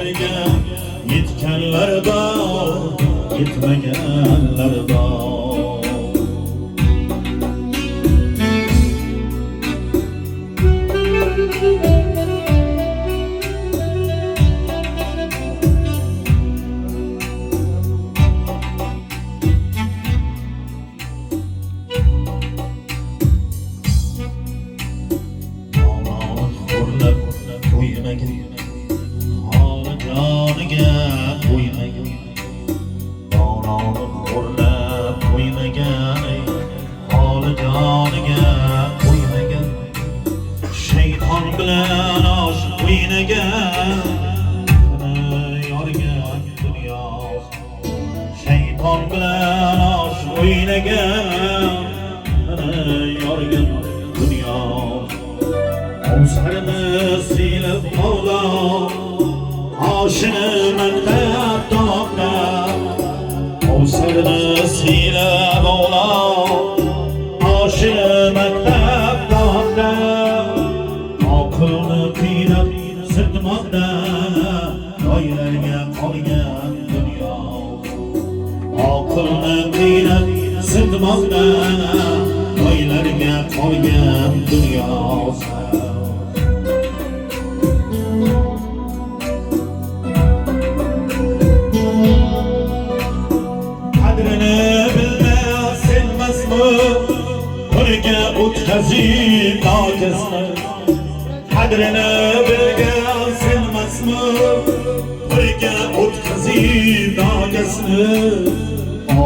Manzillarga yetganlar bor, yetmaganlar bor. Holi joniga qo'ymagan, dononi xo'rlab qo'ymagan, holi joniga qo'ymagan, shayton bilan osh o'ynagan, yorgan dunyo. Shayton bilan osh o'ynagan, yorgan dunyo. Ovsarini siylab ovloq, oshini maqtab toqqa. Ovsarini siylab ovloq, oshini maqtab toqqa. Oqilni qiynab sirtmoqda, toylarga qolgan dunyo. Oqilni qiynab sirtmoqda, toylarga qolgan dunyo. Qadrini bilmas emasmi, birga o'tkazib nokasni. Qadrini bilgan senmasmi, birga o'tkazib nokasni.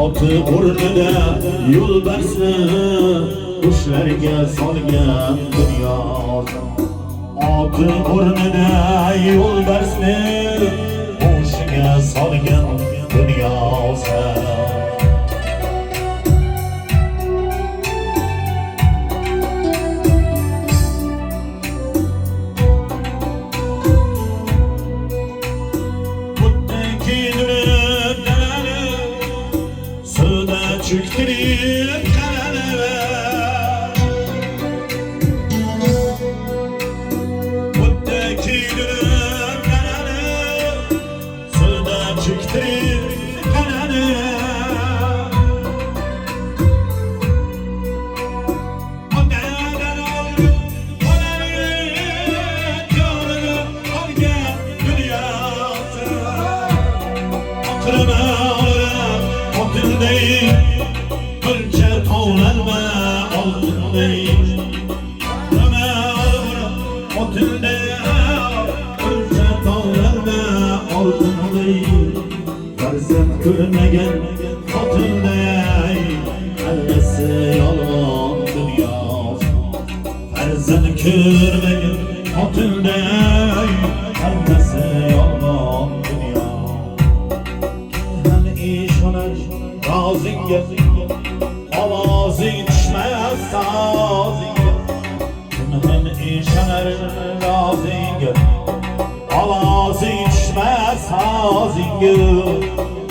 Oti o'rnida yo'lbarsni qushlarga solgan dunyo. Oti o'rnida yo'lbarsni qo'shiga solgan dunyo. Suvda cho'ktirib qalani, o'tda kuydirib qalani, suvda cho'ktirib qalani. Otadan olib bolani, yo'lini olgan dunyosi. Oqirini oltinday, qilcha tovlanma oltinday. Otinday, qilcha tovlanma oltinday. Farzand ko'rmagan xotinday, hammasi yolg'on dunyo. Farzand ko'rmagan xotinday, hammasi yolg'on dunyo. Kim ham ishonar rozingga, ovozing tushmas sozingga. Kim ham ishonar rozingga, ovozing tushmas sozingga.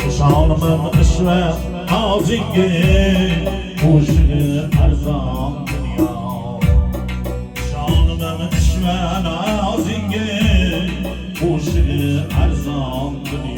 Ishonmam ishva nozingga, qo'shig'i arzon dunyo. Ishonmam ishva nozingga, qo'shig'i arzon dunyo.